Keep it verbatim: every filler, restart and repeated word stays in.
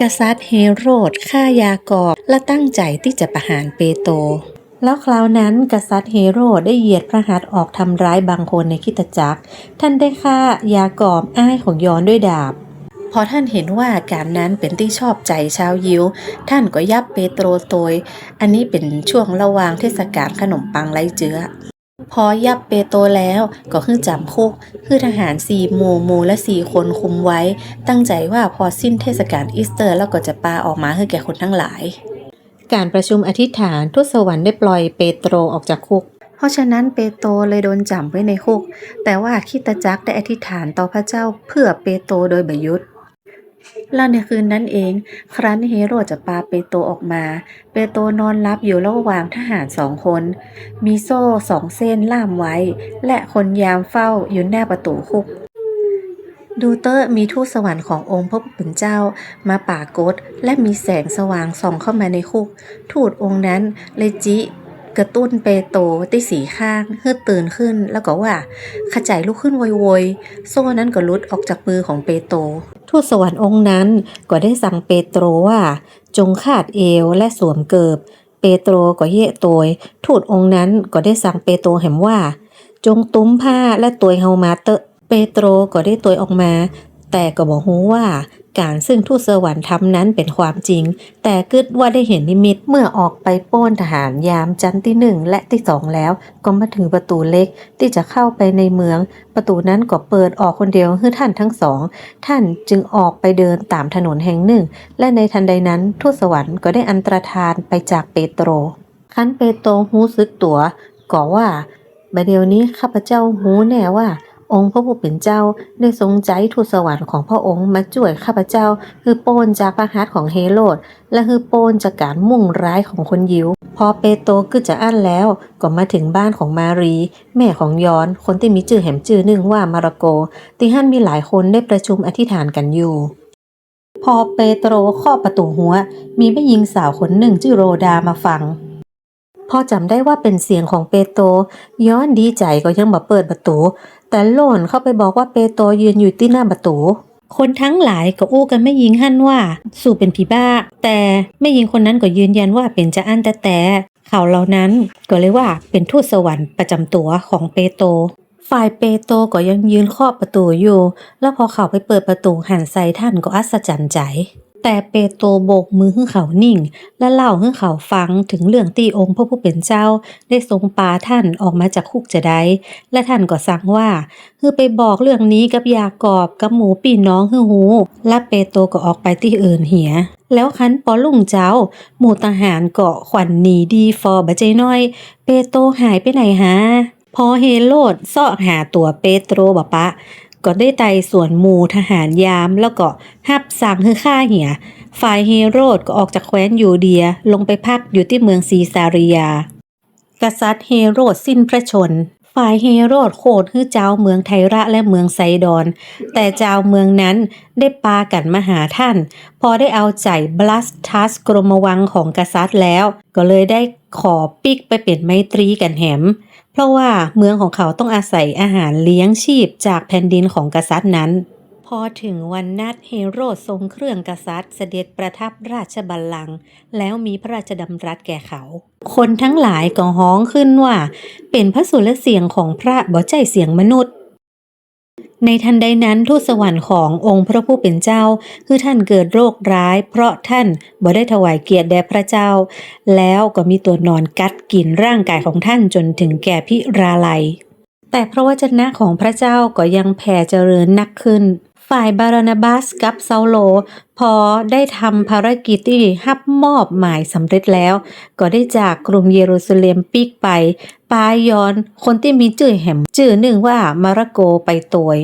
กษัตริย์เฮโรดฆ่ายากอบและตั้งใจ๋ตี้จะประหารเปโตร แล้วคราวนั้นกษัตริย์เฮโรดได้เหยียดพระหัตถ์ออกทำร้ายบางคนในคริสตจักร ท่านได้ฆ่ายากอบอ้ายของยอห์นด้วยดาบ พอท่านหันว่าก๋านนั้นเป๋นตี้ชอบใจ๋จาวยิว ท่านก็ยับเปโตรตวย อันนี้เป๋นช่วงระหว่างเทศกาลขนมปังไร้เจื๊อ พอยับเปโตรแล้วก็หื้อจ๋ำคุก หื้อทหารสี่หมู่ หมู่ละสี่คนคุมไว้ ตั้งใจ๋ว่าพอสิ้นเทศกาลอีสเตอร์แล้วก็จะปาออกมาหื้อแก่คนตังหลาย ก๋านประชุมอธิษฐาน ทูตสวรรค์ได้ปล่อยเปโตรออกจากคุก เพราะฉะนั้นเปโตรเลยโดนจ๋ำไว้ในคุก แต่ว่าคริสตจักรได้อธิษฐานต่อพระเจ้าเพื่อเปโตรโดยบ่หยุด แล้วในคืนนั้นเอง ครั้นเฮโรดจะปาเปโตรออกมา เปโตรนอนหลับอยู่ระหว่างทหารสองคน มีโซ่สองเส้นล่ามไว้ และคนยามเฝ้าอยู่หน้าประตู๋คุก ดูเต๊อะ มีทูตสวรรค์ขององค์พระผู้เป๋นเจ้ามาปรากฏ และมีแสงสว่างส่องเข้ามาในคุก ทูตองค์นั้นเลยจิกระตุ้นเปโตรตี้สี่ข้างหื้อตื่นขึ้น แล้วก็ว่า ขะใจ๋ลุกขึ้นโวยๆ โซ่นั้นก็หลุดออกจากมือของเปโตร ทูตสวรรค์องค์นั้นก็ได้สั่งเปโตรว่า จงคาดเอวและสวมเกิบ เปโตรก็เยียะโตย ทูตองค์นั้นก็ได้สั่งเปโตรแหมว่า จงตุ้มผ้าและตวยเฮามาเต๊อะ เปโตรก็ได้ตวยออกมา แต่ก็บ่ฮู้ว่าก๋านซึ่งทูตสวรรค์ทำนั้นเป๋นความจริง แต่กึ๊ดว่าได้หันนิมิต เมื่อออกไปโป้นทหารยามจั๊นตี้นึ่งและตี้สองแล้ว ก็มาเถิงประตู๋เหล็กตี้จะเข้าไปในเมือง ประตู๋นั้นก็เปิดออกคนเดียวหื้อท่านตังสอง ท่านจึงออกไปเดินต๋ามถนนแห่งนึ่ง และในทันใดนั้นทูตสวรรค์ก็ได้อันตรธานไปจากเปโตร ครั้นเปโตรฮู้สึกตั๋ว ก็ว่า บ่าเดี่ยวนี้ข้าพเจ้าฮู้แน่ว่า องค์พระผู้เป๋นเจ้าได้ทรงใจ๊ทูตสวรรค์ของพระองค์มาจ้วยข้าพเจ้าหื้อโป้นจากพระหัตถ์ของเฮโรด และหื้อโป้นจากก๋านมุ่งร้ายของคนยิว พอเปโตรกึ๊ดจะอั้นแล้ว ก็มาเถิงบ้านของมารีย์ แม่ของยอห์น คนตี้มีจื้อแหมจื้อนึ่งว่ามาระโก ตี้หั้นมีหลายคนได้ประชุมอธิษฐานกั๋นอยู่ พอเปโตรเคาะประตู๋หัว มีแม่ญิงสาวคนนึ่งจื้อโรดามาฟัง พอจ๋ำได้ว่าเป๋นเสียงของเปโตร ยอห์นดีใจ๋ก็ยังบ่เปิดประตู๋ แต่โล่นเข้าไปบอกว่าเปโตรยืนอยู่ตี้หน้าประตู๋ คนตังหลายก็อู้กับแม่ญิงหั้นว่า สูเป๋นผีบ้า แต่แม่ญิงคนนั้นก็ยืนยันว่าเป๋นจาอั้นแต๊ๆ เขาเหล่านั้นก็เลยว่าเป๋นทูตสวรรค์ประจ๋ำตั๋วของเปโตร ฝ่ายเปโตรก็ยังยืนเคาะประตู๋อยู่ แล้วพอเขาไปเปิดประตู๋หันใส่ท่านก็อัศจรรย์ใจ๋ แต่เปโตรโบกมือหื้อเขานิ่ง และเล่าหื้อเขาฟังเถิงเรื่องตี้องค์พระผู้เป๋นเจ้าได้ทรงปาท่านออกมาจากคุกจาใด และท่านก็สั่งว่า หื้อไปบอกเรื่องนี้กับยากอบกับหมู่ปี้น้องหื้อฮู้ และเปโตรก็ออกไปตี้อื่นเหีย แล้วครั้นปอรุ่งเจ๊า หมู่ทหารก็ขวัญหนีดีฟอบ่ใจ้น้อย เปโตรหายไปไหนหา พอเฮโรดเซาะหาตั๋วเปโตรบ่ปะ ก็ได้ไต่สวนหมู่ทหารยาม แล้วก็ฮับสั่งหื้อฆ่าเหีย ฝ่ายเฮโรดก็ออกจากแคว้นยูเดีย ลงไปพักอยู่ตี้เมืองซีซารียา กษัตริย์เฮโรดสิ้นพระชนม์ ฝ่ายเฮโรดโขดหื้อจาวเมืองไทระและเมืองไซดอน แต่จาวเมืองนั้นได้ปากั๋นมาหาท่าน พอได้เอาใจ๋บลัสทัสกรมวังของกษัตริย์แล้ว ก็เลยได้ขอปิ๊กไปเป๋นไมตรีกั๋นแหม เพราะว่าเมืองของเขาต้องอาศัยอาหารเลี้ยงชีพจากแผ่นดินของกษัตริย์นั้น พอเถิงวันนัดเฮโรดทรงเครื่องกษัตริย์เสด็จประทับราชบัลลังก์ แล้วมีพระราชดำรัสแก่เขา คนตังหลายก็ฮ้องขึ้นว่า เป๋นพระสุรเสียงของพระบ่ใจ้เสียงมนุษย์ ในทันใดนั้นทูตสวรรค์ขององค์พระผู้เป๋นเจ้า หื้อท่านเกิดโรคร้าย เพราะท่านบ่ได้ถวายเกียรติแด่พระเจ้า แล้วก็มีตั๋วหนอนกัดกิ๋นร่างกายของท่านจนเถิงแก่พิราลัย แต่พระวจนะของพระเจ้าก็ยังแผ่เจริญนักขึ้น ฝ่ายบารนาบัสกับเซาโล พอได้ทำภารกิจตี้ฮับมอบหมายสำเร็จแล้ว ก็ได้จากกรุงเยรูซาเล็มปิ๊กไป ปายอห์น คนตี้มีจื้อแหมจื้อนึ่งว่ามาระโกไปตวย